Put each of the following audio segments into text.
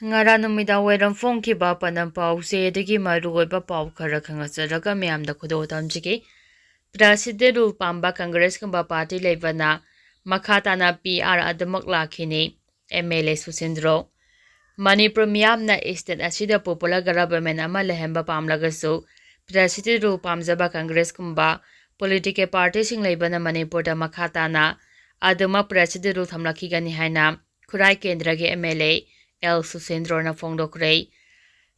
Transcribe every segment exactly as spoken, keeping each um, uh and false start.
ꯉꯔꯥꯡ ꯅꯨꯃꯤꯗꯥꯡ ꯋꯥꯏꯔꯝ ꯐꯣꯡꯈꯤꯕ ꯄꯅꯝ ꯄꯥꯎꯆꯦ ꯑꯗꯨꯒꯤ ꯃꯔꯨꯑꯣꯏꯕ ꯄꯥꯎ ꯈꯔ ꯈꯪꯍꯟꯖꯔꯒ ꯃꯌꯥꯝꯗ ꯈꯨꯗꯣꯜ ꯇꯝꯖꯒꯦ꯫ ꯄ꯭ꯔꯖꯥꯁꯤꯗ ꯔꯨꯜ ꯄꯥꯝꯕ ꯀꯪꯒ꯭ꯔꯦꯁꯀꯨꯝꯕ ꯄꯥꯔꯇꯤ ꯂꯩꯕꯅ ꯃꯈꯥ ꯇꯥꯅ ꯄꯤ ꯑꯥꯔ ꯑꯗꯨꯃꯛ ꯂꯥꯛꯈꯤꯅꯤ꯫ ꯑꯦꯝ ꯑꯦꯜ ꯑꯦ ꯁꯨꯁꯤꯟꯗ꯭ꯔꯣ꯫ ꯃꯅꯤꯄꯨꯔ ꯃꯤꯌꯥꯝꯅ ꯏꯁꯇꯦꯠ ꯑꯁꯤꯗ ꯄꯣꯄꯨꯂꯔ ꯒꯚꯔꯟꯃꯦꯟ ꯑꯃ ꯂꯩꯍꯟꯕ ꯄꯥꯝꯂꯒꯁꯨ ꯄ꯭ꯔꯖꯥꯁꯤꯗ ꯔꯨꯜ ꯄꯥꯝꯖꯕ ꯀꯪꯒ꯭ꯔꯦꯁꯀꯨꯝꯕ ꯄꯣꯂꯤꯇꯤꯀꯦꯜ ꯄꯥꯔꯇꯤꯁꯤꯡ ꯂꯩꯕꯅ ꯃꯅꯤꯄꯨꯔꯗ ꯃꯈꯥ ꯇꯥꯅ ꯑꯗꯨꯃꯛ ꯄ꯭ꯔꯖꯥꯁꯤꯗ ꯔꯨꯜ ꯊꯝꯂꯛꯈꯤꯒꯅꯤ ꯍꯥꯏꯅ ꯈꯨꯔꯥꯏ ꯀꯦꯟꯗ꯭ꯔꯒꯤ ꯑꯦꯝ ꯑꯦꯜ ꯑꯦ ꯑꯦꯜ ꯁꯨꯁꯤꯟꯗ꯭ꯔꯣꯅ ꯐꯣꯡꯗꯣꯛꯈ꯭ꯔꯦ꯫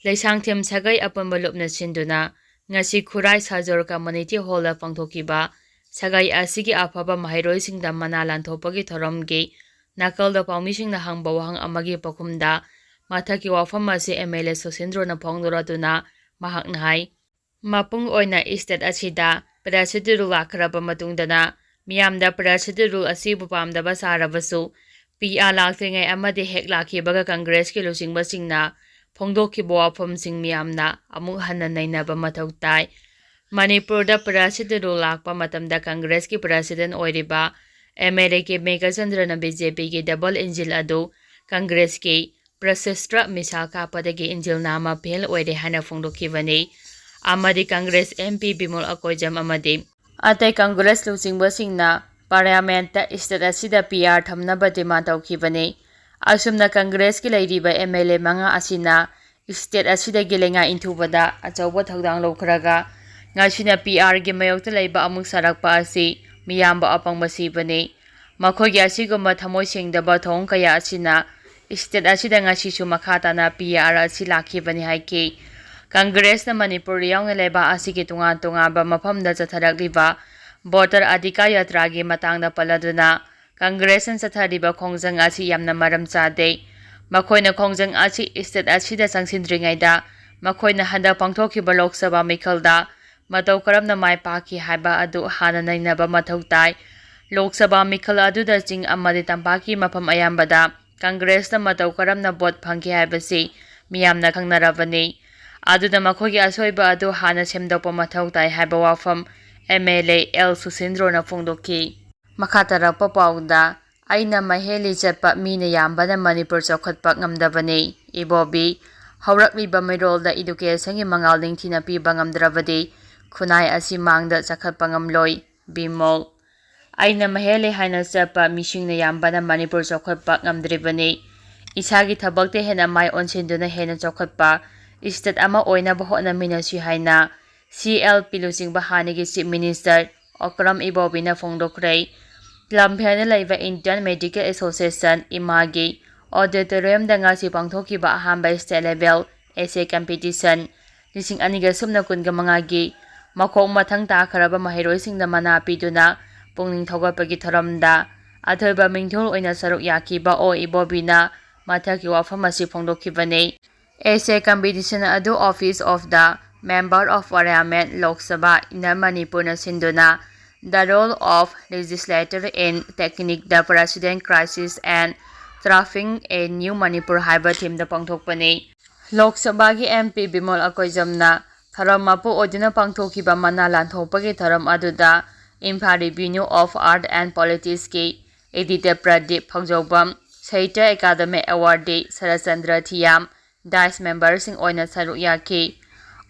ꯂꯩꯁꯥꯡꯊꯦꯝ ꯁꯥꯒꯩ ꯑꯄꯨꯟꯕ ꯂꯨꯞꯅ ꯁꯤꯟꯗꯨꯅ ꯉꯁꯤ ꯈꯨꯔꯥꯏ ꯁꯥꯖꯣꯔ ꯀꯝꯃ꯭ꯌꯨꯅꯤꯇꯤ ꯍꯣꯜꯗ ꯄꯥꯡꯊꯣꯛꯈꯤꯕ ꯁꯥꯒꯩ ꯑꯁꯤꯒꯤ ꯑꯐꯕ ꯃꯍꯩꯔꯣꯏꯁꯤꯡꯗ ꯃꯅꯥ ꯂꯥꯟꯊꯣꯛꯄꯒꯤ ꯊꯧꯔꯝꯒꯤ ꯅꯥꯀꯜꯗ ꯄꯥꯎꯃꯤꯁꯤꯡꯅ ꯍꯪꯕ ꯋꯥꯍꯪ ꯑꯃꯒꯤ ꯄꯥꯎꯈꯨꯝꯗ ꯃꯊꯛꯀꯤ ꯋꯥꯐꯝ ꯑꯁꯤ ꯑꯦꯝ ꯑꯦꯜ ꯑꯦ ꯁꯨꯁꯤꯟꯗ꯭ꯔꯣꯅ ꯐꯣꯡꯗꯣꯔꯛꯇꯨꯅ ꯃꯍꯥꯛꯅ ꯍꯥꯏ, ꯃꯄꯨꯡ ꯑꯣꯏꯅ ꯏꯁꯇꯦꯠ ꯑꯁꯤꯗ ꯄ꯭ꯔꯖꯥꯁꯤꯗ ꯔꯨꯜ ꯂꯥꯛꯈ꯭ꯔꯕ ꯃꯇꯨꯡꯗꯅ ꯃꯤꯌꯥꯝꯗ ꯄ꯭ꯔꯖꯥꯁꯤꯗ ꯔꯨꯜ ꯑꯁꯤꯕꯨ ꯄꯥꯝꯗꯕ ꯁꯥꯔꯕꯁꯨ ꯄꯤ ꯑꯥꯔ ꯂꯥꯛꯇ꯭ꯔꯤꯉꯩ ꯑꯃꯗꯤ ꯍꯦꯛ ꯂꯥꯛꯈꯤꯕꯒ ꯀꯪꯒ꯭ꯔꯦꯁꯀꯤ ꯂꯨꯆꯤꯡꯕꯁꯤꯡꯅ ꯐꯣꯡꯗꯣꯛꯈꯤꯕ ꯋꯥꯐꯝꯁꯤꯡ ꯃꯤꯌꯥꯝꯅ ꯑꯃꯨꯛ ꯍꯟꯅ ꯅꯩꯅꯕ ꯃꯊꯧ ꯇꯥꯏ꯫ ꯃꯅꯤꯄꯨꯔꯗ ꯄ꯭ꯔꯖꯥꯁꯤꯗ ꯔꯨꯜ ꯂꯥꯛꯄ ꯃꯇꯝꯗ ꯀꯪꯒ꯭ꯔꯦꯁꯀꯤ ꯄ꯭ꯔꯁꯤꯗꯦꯟ ꯑꯣꯏꯔꯤꯕ ꯑꯦꯝ ꯑꯦꯜ ꯑꯦ ꯀꯦ ꯃꯦꯘꯆꯟꯗ꯭ꯔꯅ ꯕꯤ ꯖꯦ ꯄꯤꯒꯤ ꯗꯕꯜ ꯏꯟꯖꯤꯟ ꯑꯗꯨ ꯀꯪꯒ꯭ꯔꯦꯁꯀꯤ ꯄ꯭ꯔꯁꯦꯁꯇ꯭ꯔ ꯃꯤꯁꯥꯏꯜ ꯀꯥꯞꯄꯗꯒꯤ ꯏꯟꯖꯤꯜ ꯅꯥꯝꯃ ꯐꯦꯜ ꯑꯣꯏꯔꯦ ꯍꯥꯏꯅ ꯐꯣꯡꯗꯣꯛꯈꯤꯕꯅꯤ꯫ ꯑꯃꯗꯤ ꯀꯪꯒ꯭ꯔꯦꯁ ꯑꯦꯝ ꯄꯤ ꯕꯤꯃꯣꯜ ꯑꯀꯣꯏꯖꯝ ꯑꯃꯗꯤ ꯑꯇꯩ ꯀꯪꯒ꯭ꯔꯦꯁ ꯂꯨꯆꯤꯡꯕꯁꯤꯡꯅ ꯄꯥꯔꯂꯤꯌꯥꯃꯦꯟꯠꯇ ꯏꯁꯇꯦꯠ ꯑꯁꯤꯗ ꯄꯤ ꯑꯥꯔ ꯊꯝꯅꯕ ꯗꯤꯃꯥꯟ ꯇꯧꯈꯤꯕꯅꯤ꯫ ꯑꯁꯨꯝꯅ ꯀꯪꯒ꯭ꯔꯦꯁꯀꯤ ꯂꯩꯔꯤꯕ ꯑꯦꯝ ꯑꯦꯜ ꯑꯦ ꯃꯉꯥ ꯑꯁꯤꯅ ꯏꯁꯇꯦꯠ ꯑꯁꯤꯗꯒꯤ ꯂꯩꯉꯥꯛ ꯏꯟꯊꯨꯕꯗ ꯑꯆꯧꯕ ꯊꯧꯗꯥꯡ ꯂꯧꯈ꯭ꯔꯒ ꯉꯁꯤꯅ ꯄꯤ ꯑꯥꯔꯒꯤ ꯃꯥꯌꯣꯛꯇ ꯂꯩꯕ ꯑꯃꯨꯛ ꯁꯥꯔꯛꯄ ꯑꯁꯤ ꯃꯤꯌꯥꯝꯕꯨ ꯑꯄꯪꯕ ꯁꯤꯕꯅꯤ꯫ ꯃꯈꯣꯏꯒꯤ ꯑꯁꯤꯒꯨꯝꯕ ꯊꯃꯣꯏ ꯁꯦꯡꯗꯕ ꯊꯧꯑꯣꯡ ꯀꯌꯥ ꯑꯁꯤꯅ ꯏꯁꯇꯦꯠ ꯑꯁꯤꯗ ꯉꯁꯤꯁꯨ ꯃꯈꯥ ꯇꯥꯅ ꯄꯤ ꯑꯥꯔ ꯑꯁꯤ ꯂꯥꯛꯈꯤꯕꯅꯤ ꯍꯥꯏꯈꯤ꯫ ꯀꯪꯒ꯭ꯔꯦꯁꯅ ꯃꯅꯤꯄꯨꯔ ꯌꯥꯎꯅ ꯂꯩꯕꯥꯛ ꯑꯁꯤꯒꯤ ꯇꯣꯉꯥꯟ ꯇꯣꯉꯥꯟꯕ ꯃꯐꯝꯗ ꯆꯠꯊꯔꯛꯂꯤꯕ ꯚꯣꯇꯔ ꯑꯙꯤꯀꯥꯔ ꯌꯥꯇ꯭ꯔꯥꯒꯤ ꯃꯇꯥꯡꯗ ꯄꯜꯂꯗꯨꯅ ꯀꯪꯒ꯭ꯔꯦꯁꯅ ꯆꯠꯊꯔꯤꯕ ꯈꯣꯡꯖꯪ ꯑꯁꯤ ꯌꯥꯝꯅ ꯃꯔꯝ ꯆꯥꯗꯦ꯫ ꯃꯈꯣꯏꯅ ꯈꯣꯡꯖꯪ ꯑꯁꯤ ꯏꯁꯇꯦꯠ ꯑꯁꯤꯗ ꯆꯪꯁꯤꯟꯗ꯭ꯔꯤꯉꯩꯗ ꯃꯈꯣꯏꯅ ꯍꯟꯗꯛ ꯄꯥꯡꯊꯣꯛꯈꯤꯕ ꯂꯣꯛ ꯁꯚꯥ ꯃꯤꯈꯜꯗ ꯃꯇꯧ ꯀꯔꯝꯅ ꯃꯥꯏ ꯄꯥꯛꯈꯤ ꯍꯥꯏꯕ ꯑꯗꯨ ꯍꯥꯟꯅ ꯅꯩꯅꯕ ꯃꯊꯧ ꯇꯥꯏ꯫ ꯂꯣꯛ ꯁꯚꯥ ꯃꯤꯈꯜ ꯑꯗꯨꯗ ꯆꯤꯡ ꯑꯃꯗꯤ ꯇꯝꯄꯥꯛꯀꯤ ꯃꯐꯝ ꯑꯌꯥꯝꯕꯗ ꯀꯪꯒ꯭ꯔꯦꯁꯅ ꯃꯇꯧ ꯀꯔꯝꯅ ꯚꯣꯠ ꯐꯪꯈꯤ ꯍꯥꯏꯕꯁꯤ ꯃꯤꯌꯥꯝꯅ ꯈꯪꯅꯔꯕꯅꯤ꯫ ꯑꯗꯨꯅ ꯃꯈꯣꯏꯒꯤ ꯑꯁꯣꯏꯕ ꯑꯗꯨ ꯍꯥꯟꯅ ꯁꯦꯝꯗꯣꯛꯄ ꯃꯊꯧ ꯇꯥꯏ ꯍꯥꯏꯕ ꯋꯥꯐꯝ ꯑꯦꯝ ꯑꯦꯜ ꯑꯦ ꯑꯦꯜ ꯁꯨꯁꯤꯟꯗ꯭ꯔꯣꯅ ꯐꯣꯡꯗꯣꯛꯈꯤ꯫ ꯃꯈꯥ ꯇꯥꯔꯛꯄ ꯄꯥꯎꯗ ꯑꯩꯅ ꯃꯍꯦꯜꯂꯤ ꯆꯠꯄ ꯃꯤꯅ ꯌꯥꯝꯕꯅ ꯃꯅꯤꯄꯨꯔ ꯆꯥꯎꯈꯠꯄ ꯉꯝꯗꯕꯅꯤ꯫ ꯏꯕꯣꯕꯤ, ꯍꯧꯔꯛꯂꯤꯕ ꯃꯤꯔꯣꯜꯗ educationꯒꯤ ꯃꯉꯥꯜ ꯅꯤꯡꯊꯤꯅ ꯄꯤꯕ ꯉꯝꯗ꯭ꯔꯕꯗꯤ ꯈꯨꯟꯅꯥꯏ ꯑꯁꯤ ꯃꯥꯡꯗ ꯆꯈꯠꯄ ꯉꯝꯂꯣꯏ꯫ ꯕꯤꯃꯣꯜ, ꯑꯩꯅ ꯃꯍꯦꯜꯂꯤ ꯍꯥꯏꯅ ꯆꯠꯄ ꯃꯤꯁꯤꯡꯅ ꯌꯥꯝꯕꯅ ꯃꯅꯤꯄꯨꯔ ꯆꯥꯎꯈꯠꯄ ꯉꯝꯗ꯭ꯔꯤꯕꯅꯤ꯫ ꯏꯁꯥꯒꯤ ꯊꯕꯛꯇ ꯍꯦꯟꯅ ꯃꯥꯏ ꯑꯣꯟꯁꯤꯟꯗꯨꯅ ꯍꯦꯟꯅ ꯆꯥꯎꯈꯠꯄ state ꯑꯃ ꯑꯣꯏꯅꯕ ꯍꯣꯠꯅꯃꯤꯟꯅꯁꯤ ꯍꯥꯏꯅ CLP ꯂꯨꯆꯤꯡꯕ ꯍꯥꯟꯅꯒꯤ Chief Minister ꯑꯣꯀ꯭ꯔꯝ ꯏꯕꯣꯕꯤꯅ ꯐꯣꯡꯗꯣꯛꯈ꯭ꯔꯦ꯫ ꯂꯝꯐꯦꯜꯗ ꯂꯩꯕ Indian Medical Association, ꯏꯃꯥꯒꯤ auditoriumꯗ ꯉꯁꯤ ꯄꯥꯡꯊꯣꯛꯈꯤꯕ ꯑꯍꯥꯟꯕ state level essay competition ꯂꯤꯁꯤꯡ ꯑꯅꯤꯒ ꯁꯨꯞꯅ ꯀꯨꯟꯒ ꯃꯉꯥꯒꯤ ꯃꯈꯣꯡ ꯃꯊꯪ ꯇꯥꯈ꯭ꯔꯕ ꯃꯍꯩꯔꯣꯏꯁꯤꯡꯗ ꯃꯅꯥ ꯄꯤꯗꯨꯅ ꯄꯨꯛꯅꯤꯡ ꯊꯧꯒꯠꯄꯒꯤ ꯊꯧꯔꯝꯗ ꯑꯊꯣꯏꯕ ꯃꯤꯡꯊꯣꯜ ꯑꯣꯏꯅ ꯁꯔꯨꯛ ꯌꯥꯈꯤꯕ ꯑꯣ ꯏꯕꯣꯕꯤꯅ ꯃꯊꯛꯀꯤ ꯋꯥꯐꯝ ꯑꯁꯤ ꯐꯣꯡꯗꯣꯛꯈꯤꯕꯅꯤ꯫ Essay competition ꯑꯗꯨ Office of the Member of Parliament, Lok Sabha, Inner ꯃꯅꯤꯄꯨꯔꯅ ꯁꯤꯟꯗꯨꯅ The Role of Legislature in Technique, the President Crisis and Crafting a New Manipur ꯍꯥꯏꯕ themeꯗ ꯄꯥꯡꯊꯣꯛꯄꯅꯤ꯫ ꯂꯣꯛ ꯁꯚꯥꯒꯤ MP ꯕꯤꯃꯣꯜ ꯑꯀꯣꯏꯖꯝꯅ ꯊꯧꯔꯝ ꯃꯄꯨ ꯑꯣꯏꯗꯨꯅ ꯄꯥꯡꯊꯣꯛꯈꯤꯕ ꯃꯅꯥ ꯂꯥꯟꯊꯣꯛꯄꯒꯤ ꯊꯧꯔꯝ ꯑꯗꯨꯗ Imphal Review of Art and Politicsꯀꯤ editor Pradeep ꯐꯪꯖꯧꯕꯝ, Sahitya Academy Awardee Saratchandra Thiyam, dais memberꯁꯤꯡ ꯑꯣꯏꯅ ꯁꯔꯨꯛ ꯌꯥꯈꯤ꯫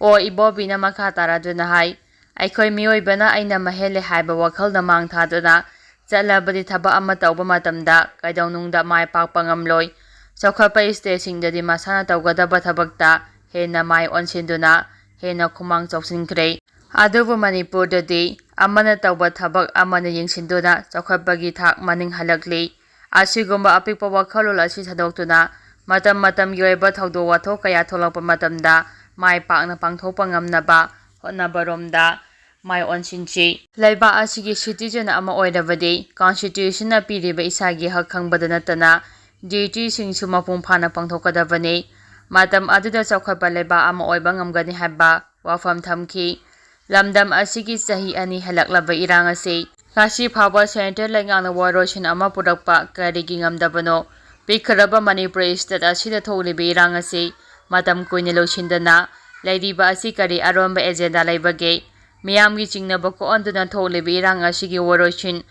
ꯑꯣ ꯏꯕꯣꯕꯤꯅ ꯃꯈꯥ ꯇꯥꯔꯗꯨꯅ ꯍꯥꯏ, ꯑꯩꯈꯣꯏ ꯃꯤꯑꯣꯏꯕꯅ ꯑꯩꯅ ꯃꯍꯦꯜꯂꯦ ꯍꯥꯏꯕ ꯋꯥꯈꯜꯗ ꯃꯥꯡ ꯊꯥꯗꯨꯅ ꯆꯠꯂꯕꯗꯤ ꯊꯕꯛ ꯑꯃ ꯇꯧꯕ ꯃꯇꯝꯗ ꯀꯩꯗꯧꯅꯨꯡꯗ ꯃꯥꯏ ꯄꯥꯛꯄ ꯉꯝꯂꯣꯏ꯫ ꯆꯥꯎꯈꯠꯄ stateꯁꯤꯡꯗꯗꯤ ꯃꯁꯥꯅ ꯇꯧꯒꯗꯕ ꯊꯕꯛꯇ ꯍꯦꯟꯅ ꯃꯥꯏ ꯑꯣꯟꯁꯤꯟꯗꯨꯅ ꯍꯦꯟꯅ ꯈꯨꯃꯥꯡ ꯆꯥꯎꯁꯤꯟꯈ꯭ꯔꯦ꯫ ꯑꯗꯨꯕꯨ ꯃꯅꯤꯄꯨꯔꯗꯗꯤ ꯑꯃꯅ ꯇꯧꯕ ꯊꯕꯛ ꯑꯃꯅ ꯌꯦꯡꯁꯤꯟꯗꯨꯅ ꯆꯥꯎꯈꯠꯄꯒꯤ ꯊꯥꯛ ꯃꯅꯤꯡ ꯍꯜꯂꯛꯂꯤ꯫ ꯑꯁꯤꯒꯨꯝꯕ ꯑꯄꯤꯛꯄ ꯋꯥꯈꯜꯂꯣꯟ ꯑꯁꯤ ꯊꯥꯗꯣꯛꯇꯨꯅ ꯃꯇꯝ ꯃꯇꯝꯒꯤ ꯑꯣꯏꯕ ꯊꯧꯗꯣꯛ ꯋꯥꯊꯣꯛ ꯀꯌꯥ ꯊꯣꯛꯂꯛꯄ ꯃꯇꯝꯗ ꯃꯥꯏ ꯄꯥꯛꯅ ꯄꯥꯡꯊꯣꯛꯄ ꯉꯝꯅꯕ ꯍꯣꯠꯅꯕꯔꯣꯝꯗ ꯃꯥꯏ ꯑꯣꯟꯁꯤꯟꯁꯤ꯫ ꯂꯩꯕꯥꯛ ꯑꯁꯤꯒꯤ citizen ꯑꯃ ꯑꯣꯏꯔꯕꯗꯤ Constitutionꯅ ꯄꯤꯔꯤꯕ ꯏꯁꯥꯒꯤ ꯍꯛ ꯈꯪꯕꯗ ꯅꯠꯇꯅ dutyꯁꯤꯡꯁꯨ ꯃꯄꯨꯡ ꯐꯥꯅ ꯄꯥꯡꯊꯣꯛꯀꯗꯕꯅꯤ꯫ ꯃꯇꯝ ꯑꯗꯨꯗ ꯆꯥꯎꯈꯠꯄ ꯂꯩꯕꯥꯛ ꯑꯃ ꯑꯣꯏꯕ ꯉꯝꯒꯅꯤ ꯍꯥꯏꯕ ꯋꯥꯐꯝ ꯊꯝꯈꯤ꯫ ꯂꯝꯗꯝ ꯑꯁꯤꯒꯤ ꯆꯍꯤ ꯑꯅꯤ ꯍꯦꯜꯂꯛꯂꯕ ꯏꯔꯥꯡ ꯑꯁꯤ ꯉꯁꯤ ꯐꯥꯎꯕ central ꯂꯩꯉꯥꯛꯅ ꯋꯥꯔꯣꯏꯁꯤꯟ ꯑꯃ ꯄꯨꯔꯛꯄ ꯀꯔꯤꯒꯤ ꯉꯝꯗꯕꯅꯣ? ꯄꯤꯛꯈ꯭ꯔꯕ ꯃꯅꯤꯄꯨꯔ state ꯑꯁꯤꯗ ꯊꯣꯛꯂꯤꯕ ꯏꯔꯥꯡ ꯑꯁꯤ ꯃꯇꯝ ꯀꯨꯏꯅ ꯂꯣꯏꯁꯤꯟꯗꯅ ꯂꯩꯔꯤꯕ ꯑꯁꯤ ꯀꯔꯤ ꯑꯔꯣꯟꯕ agenda ꯂꯩꯕꯒꯦ? ꯃꯤꯌꯥꯝꯒꯤ ꯆꯤꯡꯅꯕ ꯀꯣꯛꯍꯟꯗꯨꯅ ꯊꯣꯛꯂꯤꯕ ꯏꯔꯥꯡ ꯑꯁꯤꯒꯤ ꯋꯥꯔꯣꯏꯁꯤꯟ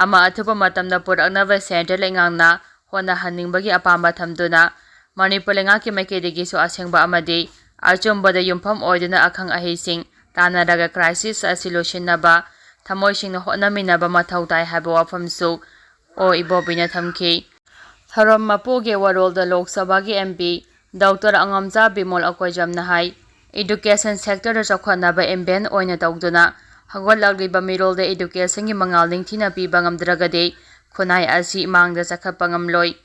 ꯑꯃ ꯑꯊꯨꯕ ꯃꯇꯝꯗ ꯄꯨꯔꯛꯅꯕ ꯁꯦꯟꯇ꯭ꯔꯦꯜ ꯂꯩꯉꯥꯛꯅ ꯍꯣꯠꯅꯍꯟꯅꯤꯡꯕꯒꯤ ꯑꯄꯥꯝꯕ ꯊꯝꯗꯨꯅ ꯃꯅꯤꯄꯨꯔ ꯂꯩꯉꯥꯛꯀꯤ ꯃꯥꯏꯀꯩꯗꯒꯤꯁꯨ ꯑꯁꯦꯡꯕ ꯑꯃꯗꯤ ꯑꯆꯨꯝꯕꯗ ꯌꯨꯝꯐꯝ ꯑꯣꯏꯗꯨꯅ ꯑꯈꯪ ꯑꯍꯩꯁꯤꯡ ꯇꯥꯟꯅꯔꯒ ꯀ꯭ꯔꯥꯏꯁꯤꯁ ꯑꯁꯤ ꯂꯣꯏꯁꯤꯟꯅꯕ ꯊꯃꯣꯏ ꯁꯦꯡꯅ ꯍꯣꯠꯅꯃꯤꯟꯅꯕ ꯃꯊꯧ ꯇꯥꯏ ꯍꯥꯏꯕ ꯋꯥꯐꯝꯁꯨ ꯑꯣ ꯏꯕꯣꯕꯤꯅ ꯊꯝꯈꯤ꯫ ꯊꯧꯔꯝ ꯃꯄꯨꯒꯤ ꯋꯥꯔꯣꯜꯗ ꯂꯣꯛ ꯁꯚꯥꯒꯤ ꯑꯦꯝ ꯄꯤ ꯗꯣꯛꯇꯔ ꯑꯉꯝꯆꯥ ꯕꯤꯃꯣꯜ ꯑꯀꯣꯏꯖꯝꯅ ꯍꯥꯏ, ꯏꯗꯨꯀꯦꯁꯟ ꯁꯦꯛꯇꯔꯗ ꯆꯥꯎꯈꯠꯅꯕ ꯏꯝꯕꯦꯟ ꯑꯣꯏꯅ ꯇꯧꯗꯨꯅ ꯍꯧꯒꯠꯂꯛꯂꯤꯕ ꯃꯤꯔꯣꯜꯗ ꯏꯗꯨꯀꯦꯁꯟꯒꯤ ꯃꯉꯥꯜ ꯅꯤꯡꯊꯤꯅ ꯄꯤꯕ ꯉꯝꯗ꯭ꯔꯒꯗꯤ ꯈꯨꯟꯅꯥꯏ ꯑꯁꯤ ꯃꯥꯡꯗ ꯆꯈꯠꯄ ꯉꯝꯂꯣꯏ꯫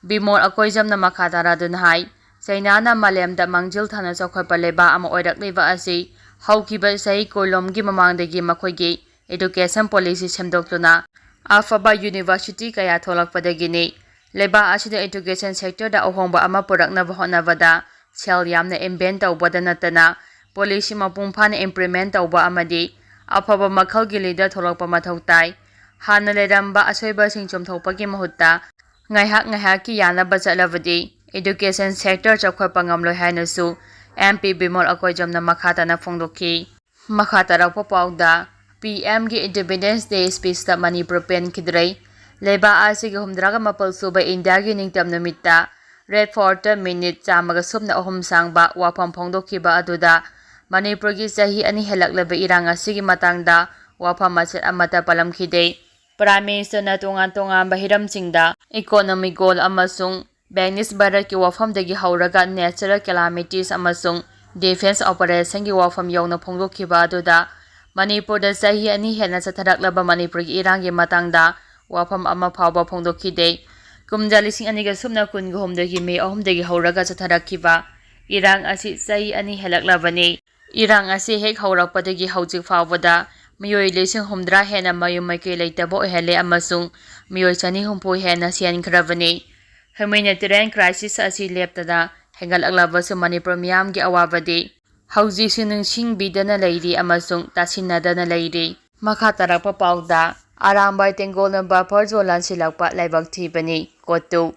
ꯕꯤꯃꯣꯜ ꯑꯀꯣꯏꯖꯝꯅ ꯃꯈꯥ ꯇꯥꯔꯗꯨꯅ ꯍꯥꯏ, ꯆꯩꯅꯥꯅ ꯃꯥꯂꯦꯝꯗ ꯃꯥꯡꯖꯤꯜ ꯊꯥꯅ ꯆꯥꯎꯈꯠꯄ ꯂꯩꯕꯥꯛ ꯑꯃ ꯑꯣꯏꯔꯛꯂꯤꯕ ꯑꯁꯤ ꯍꯧꯈꯤꯕ ꯆꯍꯤ ꯀꯨꯟꯂꯣꯝꯒꯤ ꯃꯃꯥꯡꯗꯒꯤ ꯃꯈꯣꯏꯒꯤ ꯏꯗꯨꯀꯦꯁꯟ ꯄꯣꯂꯤꯁꯤ ꯁꯦꯝꯗꯣꯛꯇꯨꯅ ꯑꯐꯕ ꯌꯨꯅꯤꯚꯔꯁꯤꯇꯤ ꯀꯌꯥ ꯊꯣꯛꯂꯛꯄꯗꯒꯤꯅꯤ꯫ ꯂꯩꯕꯥꯛ ꯑꯁꯤꯗ ꯏꯗꯨꯀꯦꯁꯟ ꯁꯦꯛꯇꯔꯗ ꯑꯍꯣꯡꯕ ꯑꯃ ꯄꯨꯔꯛꯅꯕ ꯍꯣꯠꯅꯕꯗ ꯁꯦꯜ ꯌꯥꯝꯅ ꯏꯝꯕꯦꯟ ꯇꯧꯕꯗ ꯅꯠꯇꯅ ꯄꯣꯂꯤꯁꯤ ꯃꯄꯨꯡ ꯐꯥꯅ ꯏꯝꯄ꯭ꯂꯤꯃꯦꯟ ꯇꯧꯕ ꯑꯃꯗꯤ ꯑꯐꯕ ꯃꯈꯜꯒꯤ ꯂꯤꯗꯔ ꯊꯣꯛꯂꯛꯄ ꯃꯊꯧ ꯇꯥꯏ꯫ ꯍꯥꯟꯅ ꯂꯩꯔꯝꯕ ꯑꯁꯣꯏꯕꯁꯤꯡ ꯆꯨꯝꯊꯣꯛꯄꯒꯤ ꯃꯍꯨꯠꯇ ꯉꯥꯏꯍꯥꯛ ꯉꯥꯏꯍꯥꯛꯀꯤ ꯌꯥꯅꯕ ꯆꯠꯂꯕꯗꯤ ꯏꯗꯨꯀꯦꯁꯟ ꯁꯦꯛꯇꯔ ꯆꯥꯎꯈꯠꯄ ꯉꯝꯂꯣꯏ ꯍꯥꯏꯅꯁꯨ ꯑꯦꯝ ꯄꯤ ꯕꯤꯃꯣꯜ ꯑꯀꯣꯏꯖꯝꯅ ꯃꯈꯥ ꯇꯥꯅ ꯐꯣꯡꯗꯣꯛꯈꯤ꯫ ꯃꯈꯥ ꯇꯥꯔꯛꯄ ꯄꯥꯎꯗ, ꯄꯤ ꯑꯦꯝꯒꯤ ꯏꯟꯗꯤꯄꯦꯟꯗꯦꯟꯁ ꯗꯦ ꯁ꯭ꯄꯤꯆꯇ ꯃꯅꯤꯄꯨꯔ ꯄꯦꯟꯈꯤꯗ꯭ꯔꯦ꯫ ꯂꯩꯕꯥꯛ ꯑꯁꯤꯒꯤ ꯍꯨꯝꯗ꯭ꯔꯥꯒ ꯃꯥꯄꯜ ꯁꯨꯕ ꯏꯟꯗꯤꯌꯥꯒꯤ ꯅꯤꯡꯇꯝ ꯅꯨꯃꯤꯠꯇ ꯔꯦꯗ ꯐꯣꯔꯠꯇ ꯃꯤꯅꯤꯠ ꯆꯥꯝꯃꯒ ꯁꯨꯞꯅ ꯑꯍꯨꯝ ꯁꯥꯡꯕ ꯋꯥꯐꯝ ꯐꯣꯡꯗꯣꯛꯈꯤꯕ ꯑꯗꯨꯗ ꯃꯅꯤꯄꯨꯔꯒꯤ ꯆꯍꯤ ꯑꯅꯤ ꯍꯦꯜꯂꯛꯂꯕ ꯏꯔꯥꯡ ꯑꯁꯤꯒꯤ ꯃꯇꯥꯡꯗ ꯋꯥꯐꯝ ꯃꯆꯦꯠ ꯑꯃꯠꯇ ꯄꯜꯂꯝꯈꯤꯗꯦ꯫ ꯄ꯭ꯔꯥꯏꯝ ꯃꯤꯅꯤꯁꯇꯔꯅ ꯇꯣꯉꯥꯟ ꯇꯣꯉꯥꯟꯕ ꯍꯤꯔꯝꯁꯤꯡꯗ ꯏꯀꯣꯅꯣꯃꯤꯛ ꯒꯣꯜ ꯑꯃꯁꯨꯡ ꯕꯦꯡꯅꯤꯁ ꯚꯥꯔꯠꯀꯤ ꯋꯥꯐꯝꯗꯒꯤ ꯍꯧꯔꯒ ꯅꯦꯆꯔꯦꯜ ꯀꯦꯂꯥꯃꯤꯇꯤꯁ ꯑꯃꯁꯨꯡ ꯗꯤꯐꯦꯟꯁ ꯑꯣꯄꯔꯦꯁꯟꯒꯤ ꯋꯥꯐꯝ ꯌꯧꯅ ꯐꯣꯡꯗꯣꯛꯈꯤꯕ ꯑꯗꯨꯗ ꯃꯅꯤꯄꯨꯔꯗ ꯆꯍꯤ ꯑꯅꯤ ꯍꯦꯟꯅ ꯆꯠꯊꯔꯛꯂꯕ ꯃꯅꯤꯄꯨꯔꯒꯤ ꯏꯔꯥꯡꯒꯤ ꯃꯇꯥꯡꯗ ꯋꯥꯐꯝ ꯑꯃ ꯐꯥꯎꯕ ꯐꯣꯡꯗꯣꯛꯈꯤꯗꯦ꯫ ꯀꯨꯝꯖꯥ ꯂꯤꯁꯤꯡ ꯑꯅꯤꯒ ꯁꯨꯞꯅ ꯀꯨꯟꯒ ꯍꯨꯝꯗꯣꯏꯒꯤ ꯃꯦ ꯑꯍꯨꯝꯗꯒꯤ ꯍꯧꯔꯒ ꯆꯠꯊꯔꯛꯈꯤꯕ ꯏꯔꯥꯡ ꯑꯁꯤ ꯆꯍꯤ ꯑꯅꯤ ꯍꯦꯜꯂꯛꯂꯕꯅꯤ꯫ ꯏꯔꯥꯡ ꯑꯁꯤ ꯍꯦꯛ ꯍꯧꯔꯛꯄꯗꯒꯤ ꯍꯧꯖꯤꯛ ꯐꯥꯎꯕꯗ ꯃꯤꯑꯣꯏ ꯂꯤꯁꯤꯡ ꯍꯨꯝꯗ꯭ꯔꯥ ꯍꯦꯟꯅ ꯃꯌꯨꯝ ꯃꯩꯀꯩ ꯂꯩꯇꯕ ꯑꯣꯏꯍꯜꯂꯦ ꯑꯃꯁꯨꯡ ꯃꯤꯑꯣꯏ ꯆꯅꯤ ꯍꯨꯝꯐꯨ ꯍꯦꯟꯅ ꯁꯤꯍꯟꯈ꯭ꯔꯕꯅꯤ꯫ ꯍ꯭ꯌꯨꯃꯦꯅꯤꯇꯦꯔꯤꯌꯟ ꯀ꯭ꯔꯥꯏꯁꯤꯁ ꯑꯁꯤ ꯂꯦꯞꯇꯅ ꯍꯦꯟꯒꯠꯂꯛꯂꯕꯁꯨ ꯃꯅꯤꯄꯨꯔ ꯃꯤꯌꯥꯝꯒꯤ ꯑꯋꯥꯕꯗꯤ ꯍꯧꯖꯤꯛꯁꯨ ꯅꯤꯡꯁꯤꯡꯕꯤꯗꯅ ꯂꯩꯔꯤ ꯑꯃꯁꯨꯡ ꯇꯥꯁꯤꯟꯅꯗꯅ ꯂꯩꯔꯤ꯫ ꯃꯈꯥ ꯇꯥꯔꯛꯄ ꯄꯥꯎꯗ, ꯑꯔꯥꯝꯕꯥꯏ ꯇꯦꯡꯒꯣꯜꯅ ꯕꯐꯔ ꯖꯣꯟ ꯂꯥꯟꯁꯤꯜꯂꯛꯄ ꯂꯥꯏꯕꯛ ꯊꯤꯕꯅꯤ꯫ ꯀꯣꯇꯨ,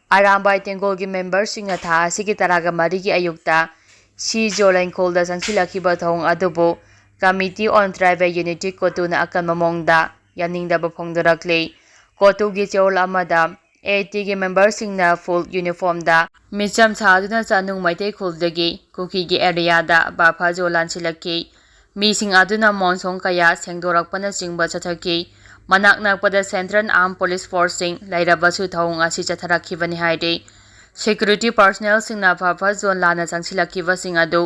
ꯑꯔꯥꯝꯕꯥꯏ ꯇꯦꯡꯒꯣꯜꯒꯤ ꯃꯦꯝꯕꯔꯁꯤꯡꯅ ꯊꯥ ꯑꯁꯤꯒꯤ ꯇꯔꯥꯒ ꯃꯔꯤꯒꯤ ꯑꯌꯨꯛꯇ ꯁꯤ ꯖꯣ ꯂꯩꯈꯣꯜꯗ ꯆꯪꯁꯤꯜꯂꯛꯈꯤꯕ ꯊꯧꯑꯣꯡ ꯑꯗꯨꯕꯨ Committee on Tribal Unity ꯀꯣꯇꯨꯅ ꯑꯀꯟꯕ ꯃꯑꯣꯡꯗ ꯌꯥꯅꯤꯡꯗꯕ ꯐꯣꯡꯗꯣꯔꯛꯂꯤ꯫ ꯀꯣꯇꯨꯒꯤ ꯆꯌꯣꯜ ꯑꯃꯗ ꯑꯦ ꯇꯤꯒꯤ ꯃꯦꯝꯕꯔꯁꯤꯡꯅ ꯐꯨꯜ ꯌꯨꯅꯤꯐꯣꯔꯝꯗ ꯃꯤꯆꯝ ꯁꯥꯗꯨꯅ ꯆꯥꯅꯨꯡ ꯃꯩꯇꯩ ꯈꯨꯜꯗꯒꯤ ꯀꯨꯀꯤꯒꯤ ꯑꯦꯔꯤꯌꯥꯗ ꯕꯐꯔ ꯖꯣꯟ ꯂꯥꯟꯁꯤꯜꯂꯛꯈꯤ꯫ ꯃꯤꯁꯤꯡ ꯑꯗꯨꯅ ꯃꯣꯟꯁꯣꯡ ꯀꯌꯥ ꯁꯦꯡꯗꯣꯔꯛꯄꯅꯆꯤꯡꯕ ꯆꯠꯊꯈꯤ꯫ ꯃꯅꯥꯛ ꯅꯛꯄꯗ ꯁꯦꯟꯇ꯭ꯔꯦꯜ ꯑꯥꯔꯝ ꯄꯨꯂꯤꯁ ꯐꯣꯔꯁꯁꯤꯡ ꯂꯩꯔꯕꯁꯨ ꯊꯧꯑꯣꯡ ꯑꯁꯤ ꯆꯠꯊꯔꯛꯈꯤꯕꯅꯤ ꯍꯥꯏꯔꯤ꯫ ꯁꯦꯀ꯭ꯌꯨꯔꯤꯇꯤ ꯄꯥꯔꯁꯣꯅꯦꯜꯁꯤꯡꯅ ꯕꯐꯔ ꯖꯣꯟ ꯂꯥꯟꯅ ꯆꯪꯁꯤꯜꯂꯛꯈꯤꯕꯁꯤꯡ ꯑꯗꯨ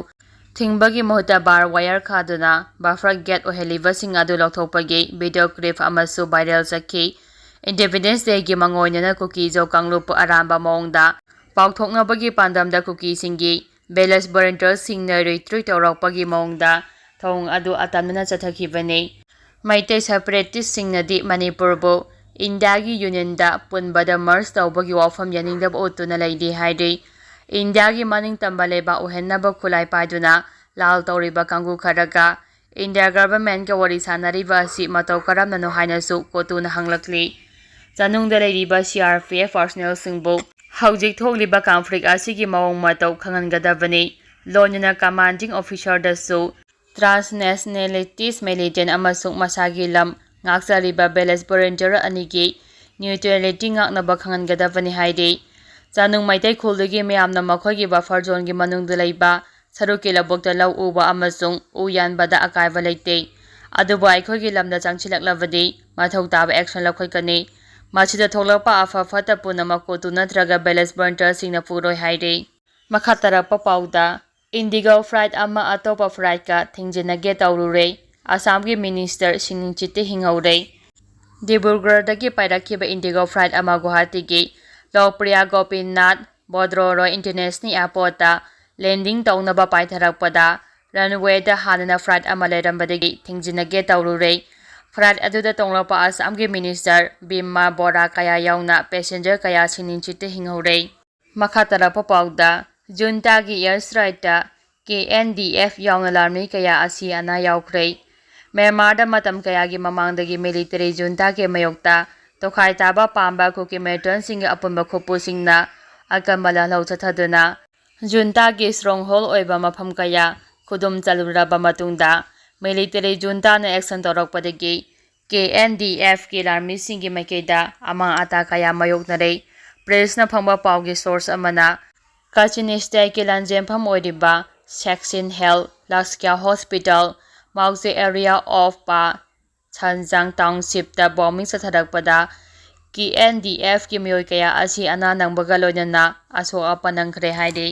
ꯊꯤꯡꯕꯒꯤ ꯃꯍꯨꯠꯇ ꯕꯥꯔ ꯋꯥꯌꯔ ꯈꯥꯗꯨꯅ ꯕꯐꯔ ꯒꯦꯠ ꯑꯣꯏꯍꯜꯂꯤꯕꯁꯤꯡ ꯑꯗꯨ ꯂꯧꯊꯣꯛꯄꯒꯤ ꯚꯤꯗꯤꯑꯣ ꯀ꯭ꯂꯤꯞ ꯑꯃꯁꯨ ꯚꯥꯏꯔꯦꯜ ꯆꯠꯈꯤ꯫ ꯏꯟꯗꯤꯄꯦꯟꯗꯦꯟꯁ ꯗꯦꯒꯤ ꯃꯥꯡꯑꯣꯏꯅꯅ ꯀꯨꯀꯤ ꯖꯣ ꯀꯥꯡꯂꯨꯞꯄꯨ ꯑꯔꯥꯟꯕ ꯃꯑꯣꯡꯗ ꯄꯥꯎꯊꯣꯛꯅꯕꯒꯤ ꯄꯥꯟꯗꯝꯗ ꯀꯨꯀꯤꯁꯤꯡꯒꯤ ꯚꯤꯂꯦꯖ ꯚꯣꯂꯨꯟꯇꯤꯌꯔꯁꯤꯡꯅ ꯔꯤꯇ꯭ꯔꯤꯠ ꯇꯧꯔꯛꯄꯒꯤ ꯃꯑꯣꯡꯗ ꯊꯧꯑꯣꯡ ꯑꯗꯨ ꯑꯇꯝꯅꯅ ꯆꯠꯊꯈꯤꯕꯅꯤ꯫ ꯃꯩꯇꯩ ꯁꯦꯄꯔꯦꯇꯤꯁꯁꯤꯡꯅꯗꯤ ꯃꯅꯤꯄꯨꯔꯕꯨ ꯏꯟꯗꯤꯌꯥꯒꯤ ꯌꯨꯅꯤꯌꯟꯗ ꯄꯨꯟꯕꯗ ꯃꯔꯖ ꯇꯧꯕꯒꯤ ꯋꯥꯐꯝ ꯌꯥꯅꯤꯡꯗꯕ ꯎꯠꯇꯨꯅ ꯂꯩꯔꯤ ꯍꯥꯏꯔꯤ꯫ ꯏꯟꯗꯤꯌꯥꯒꯤ ꯃꯅꯤꯡ ꯇꯝꯕ ꯂꯩꯕꯥꯛ ꯑꯣꯏꯍꯟꯅꯕ ꯈꯨꯠꯂꯥꯏ ꯄꯥꯏꯗꯨꯅ ꯂꯥꯜ ꯇꯧꯔꯤꯕ ꯀꯥꯡꯕꯨ ꯈꯔꯒ ꯏꯟꯗꯤꯌꯥ ꯒꯚꯔꯟꯃꯦꯟꯠꯀ ꯋꯥꯔꯤ ꯁꯥꯅꯔꯤꯕ ꯑꯁꯤ ꯃꯇꯧ ꯀꯔꯝꯅꯅꯣ ꯍꯥꯏꯅꯁꯨ ꯀꯣꯇꯨꯅ ꯍꯪꯂꯛꯂꯤ꯫ ꯆꯅꯨꯡꯗ ꯂꯩꯔꯤꯕ ꯁꯤ ꯑꯥꯔ ꯄꯤ ꯑꯦꯐ ꯄꯥꯔꯁꯣꯅꯦꯜꯁꯤꯡꯕꯨ ꯍꯧꯖꯤꯛ ꯊꯣꯛꯂꯤꯕ ꯀꯟꯐ꯭ꯂꯤꯛ ꯑꯁꯤꯒꯤ ꯃꯑꯣꯡ ꯃꯇꯧ ꯈꯪꯍꯟꯒꯗꯕꯅꯤ꯫ ꯂꯣꯏꯅꯅ ꯀꯃꯥꯟꯗꯤꯡ ꯑꯣꯐꯤꯁꯔꯗꯁꯨ ꯇ꯭ꯔꯥꯟꯁꯅꯦꯁꯅꯦꯂꯤꯇꯤꯁ ꯃꯤꯂꯤꯇꯦꯟꯠ ꯑꯃꯁꯨꯡ ꯃꯁꯥꯒꯤ ꯂꯝ ꯉꯥꯛꯆꯔꯤꯕ ꯚꯤꯂꯦꯖ ꯚꯣꯂꯨꯟꯇꯤꯌꯔ ꯑꯅꯤꯒꯤ ꯅ꯭ꯌꯨꯇ꯭ꯔꯦꯂꯤꯇꯤ ꯉꯥꯛꯅꯕ ꯈꯪꯍꯟꯒꯗꯕꯅꯤ ꯍꯥꯏꯔꯤ꯫ ꯆꯥꯅꯨꯡ ꯃꯩꯇꯩ ꯈꯨꯜꯗꯒꯤ ꯃꯤꯌꯥꯝꯅ ꯃꯈꯣꯏꯒꯤ ꯕꯐꯔ ꯖꯣꯟꯒꯤ ꯃꯅꯨꯡꯗ ꯂꯩꯕ ꯁꯔꯨꯛꯀꯤ ꯂꯧꯕꯨꯛꯇ ꯂꯧ ꯎꯕ ꯑꯃꯁꯨꯡ ꯎ ꯌꯥꯟꯕꯗ ꯑꯀꯥꯏꯕ ꯂꯩꯇꯦ꯫ ꯑꯗꯨꯕꯨ ꯑꯩꯈꯣꯏꯒꯤ ꯂꯝꯗ ꯆꯪꯁꯤꯜꯂꯛꯂꯕꯗꯤ ꯃꯊꯧ ꯇꯥꯕ ꯑꯦꯛꯁꯟ ꯂꯧꯈꯠꯀꯅꯤ꯫ ꯃꯁꯤꯗ ꯊꯣꯛꯂꯛꯄ ꯑꯐ ꯐꯠꯇ ꯄꯨꯝꯅꯃꯛ ꯀꯣꯇꯨ ꯅꯠꯇ꯭ꯔꯒ ꯚꯤꯂꯦꯖ ꯚꯣꯂꯨꯟꯇꯤꯌꯔꯁꯤꯡꯅ ꯄꯨꯔꯣꯏ ꯍꯥꯏꯔꯤ꯫ ꯃꯈꯥ ꯇꯥꯔꯛꯄ ꯄꯥꯎꯗ, ꯏꯟꯗꯤꯒꯣ ꯐ꯭ꯂꯥꯏꯠ ꯑꯃ ꯑꯇꯣꯞꯄ ꯐ꯭ꯂꯥꯏꯠꯀ ꯊꯤꯡꯖꯤꯟꯅꯒꯦ ꯇꯧꯔꯨꯔꯦ꯫ ꯑꯁꯥꯝꯒꯤ ꯃꯤꯅꯤꯁꯇꯔ ꯁꯤꯡꯅꯤꯡꯆꯤꯠꯇꯤ ꯍꯤꯡꯍꯧꯔꯦ꯫ ꯗꯤꯕ꯭ꯔꯨꯒꯔꯗꯒꯤ ꯄꯥꯏꯔꯛꯈꯤꯕ ꯏꯟꯗꯤꯒꯣ ꯐ꯭ꯂꯥꯏꯠ ꯑꯃ ꯒꯨꯋꯥꯍꯥꯇꯤꯒꯤ ꯂꯣꯛꯄ꯭ꯔꯤꯌꯥ ꯒꯣꯄꯤꯅꯥꯊ ꯕꯣꯗ꯭ꯔꯣꯔꯣꯏ ꯏꯟꯇꯔꯅꯦꯁꯅꯦꯜ ꯑꯦꯌꯔꯄꯣꯔꯠꯇ ꯂꯦꯟꯗꯤꯡ ꯇꯧꯅꯕ ꯄꯥꯏꯊꯔꯛꯄꯗ ꯔꯟꯋꯦꯗ ꯍꯥꯟꯅꯅ ꯐ꯭ꯂꯥꯏꯠ ꯑꯃ ꯂꯩꯔꯝꯕꯗꯒꯤ ꯊꯤꯡꯖꯤꯟꯅꯒꯦ ꯇꯧꯔꯨꯔꯦ꯫ ꯐ꯭ꯂꯥꯏꯠ ꯑꯗꯨꯗ ꯇꯣꯡꯂꯛꯄ ꯑꯁꯥꯝꯒꯤ ꯃꯤꯅꯤꯁꯇꯔ ꯕꯤꯃꯥ ꯕꯣꯔꯥ ꯀꯌꯥ ꯌꯥꯎꯅ ꯄꯦꯁꯦꯟꯖꯔ ꯀꯌꯥ ꯁꯤꯡꯅꯤꯡꯆꯤꯠꯇ ꯍꯤꯡꯍꯧꯔꯦ꯫ ꯃꯈꯥ ꯇꯥꯔꯛꯄ ꯄꯥꯎꯗ, ꯖꯨꯟꯇꯥꯒꯤ ꯑꯦꯌꯔ ꯁ꯭ꯇ꯭ꯔꯥꯏꯛꯇ ꯀꯦ ꯑꯦꯟ ꯗꯤ ꯑꯦꯐ ꯌꯥꯎꯅ ꯂꯥꯟꯃꯤ ꯀꯌꯥ ꯑꯁꯤ ꯑꯅꯥ ꯌꯥꯎꯈ꯭ꯔꯦ꯫ ꯃ꯭ꯌꯥꯟꯃꯥꯔꯗ ꯃꯇꯝ ꯀꯌꯥꯒꯤ ꯃꯃꯥꯡꯗꯒꯤ ꯃꯤꯂꯤꯇꯔꯤ ꯖꯨꯟꯇꯥꯒꯤ ꯃꯥꯌꯣꯛꯇ ꯇꯣꯈꯥꯏ ꯇꯥꯕ ꯄꯥꯝꯕ ꯀꯨꯀꯤ ꯃꯤꯂꯤꯇꯦꯟꯠꯁꯤꯡꯒꯤ ꯑꯄꯨꯟꯕ ꯈꯨꯠꯄꯨꯁꯤꯡꯅ ꯑꯀꯟꯕ ꯂꯥꯜꯍꯧ ꯆꯠꯊꯗꯨꯅ ꯖꯨꯟꯇꯥꯒꯤ ꯁ꯭ꯇ꯭ꯔꯣꯡꯍꯣꯜ ꯑꯣꯏꯕ ꯃꯐꯝ ꯀꯌꯥ ꯈꯨꯗꯨꯝ ꯆꯜꯂꯨꯔꯕ ꯃꯇꯨꯡꯗ, ꯃꯤꯂꯤꯇꯔꯤ ꯖꯨꯟꯇꯥꯅ ꯑꯦꯛꯁꯟ ꯇꯧꯔꯛꯄꯗꯒꯤ ꯀꯦ ꯑꯦꯟ ꯗꯤ ꯑꯦꯐꯀꯤ ꯂꯥꯟꯃꯤꯁꯤꯡꯒꯤ ꯃꯥꯏꯀꯩꯗ ꯑꯃꯥꯡ ꯑꯇꯥ ꯀꯌꯥ ꯃꯥꯌꯣꯛꯅꯔꯦ꯫ ꯄ꯭ꯔꯦꯁꯅ ꯐꯪꯕ ꯄꯥꯎꯒꯤ ꯁꯣꯔꯁ ꯑꯃꯅ ꯀꯥꯆꯤꯟ ꯁ꯭ꯇꯦꯠꯀꯤ ꯂꯥꯟꯖꯦꯟꯐꯝ ꯑꯣꯏꯔꯤꯕ ꯁꯦꯛꯁꯤꯟ ꯍꯦꯜ, ꯂꯛꯁꯀ꯭ꯌꯥ ꯍꯣꯁꯄꯤꯇꯥꯜ, ꯃꯥꯎꯖꯦ ꯑꯦꯔꯤꯌꯥ ꯑꯣꯐ ꯄꯥ ꯁꯟꯖꯥꯡ ꯇꯥꯎꯟꯁꯤꯞꯇ ꯕꯣꯝꯕꯤꯡ ꯆꯠꯊꯔꯛꯄꯗ ꯀꯦ ꯑꯦꯟ ꯗꯤ ꯑꯦꯐꯀꯤ ꯃꯤꯑꯣꯏ ꯀꯌꯥ ꯑꯁꯤ ꯑꯅꯥ ꯅꯪꯕꯒ ꯂꯣꯏꯅꯅ ꯑꯁꯣꯛ ꯑꯄꯟ ꯅꯪꯈ꯭ꯔꯦ ꯍꯥꯏꯔꯤ꯫